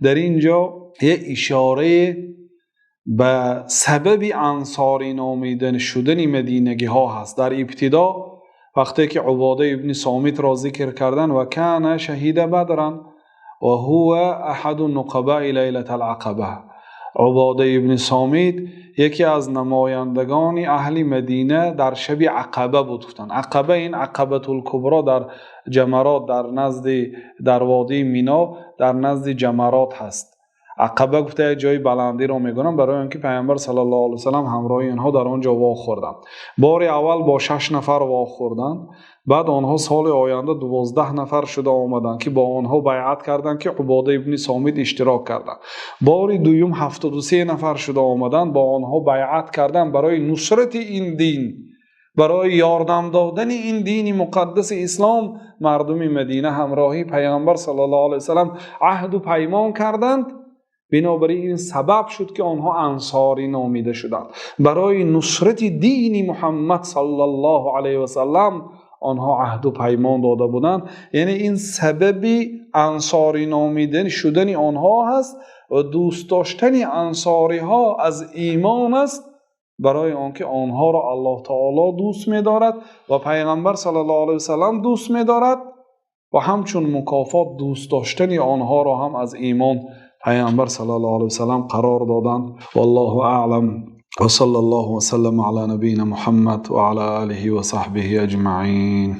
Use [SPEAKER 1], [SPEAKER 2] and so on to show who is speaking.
[SPEAKER 1] Дар ин ҷо як ишора ба сабаби ансорӣ номида шудани мадинагиҳо ҳаст. Дар ибтидо вақте ки Убода ибни Сомит ро зикр карданд, ва кона шаҳида Бадр ва ҳува аҳаду нуқабои лайлатил Ақаба. Убода ибни Сомит яке аз намояндагони аҳли Мадина дар шаби Ақаба буд, гуфтанд. Ақаба ин Ақабатул Кубро дар Ҷамарот, дар назди дар водии Мино, дар назди Ҷамарот ҳаст. Ақаба гуфта як ҷои баландӣ ро мегӯянд, барои инки Паёмбар саллаллоҳу алайҳи васаллам ҳамроҳи инҳо дар он ҷо вохӯрданд. Бори аввал бо 6 нафар вохӯрданд, баъд онҳо соли оянда 12 нафар шуда омаданд, ки бо онҳо байъат карданд, ки Убода ибни Сомит иштирок карданд. Бори дуюм 73 нафар шуда омаданд, бо онҳо байъат карданд барои нусрати ин дин, барои ёрдам додани ин дини муқаддаси ислом. Мардуми Мадина ҳамроҳи Паёмбар саллаллоҳу алайҳи васаллам аҳду паймон карданд. Бинобар ин сабаб шуд, ки онҳо ансорӣ номида шуданд. Барои нусрати дини Муҳаммад саллаллоҳу алайҳи васаллам онҳо аҳду паймон дода буданд. Яъне ин сабаби ансорӣ номида шудани онҳо ҳаст ва дӯст доштани ансориҳо аз имон аст, барои онки онҳоро Аллоҳи таъоло дӯст медорад ва Паёмбар саллаллоҳу алайҳи васаллам дӯст медорад ва ҳамчун мукофот дӯст доштани онҳоро ҳам аз имон Паёмбар саллаллоҳу алайҳи васаллам қарор доданд. Валлоҳу аълам, ва саллаллоҳу васаллама ало набийина Муҳаммад ва ало олиҳи ва саҳбиҳи аҷмаин.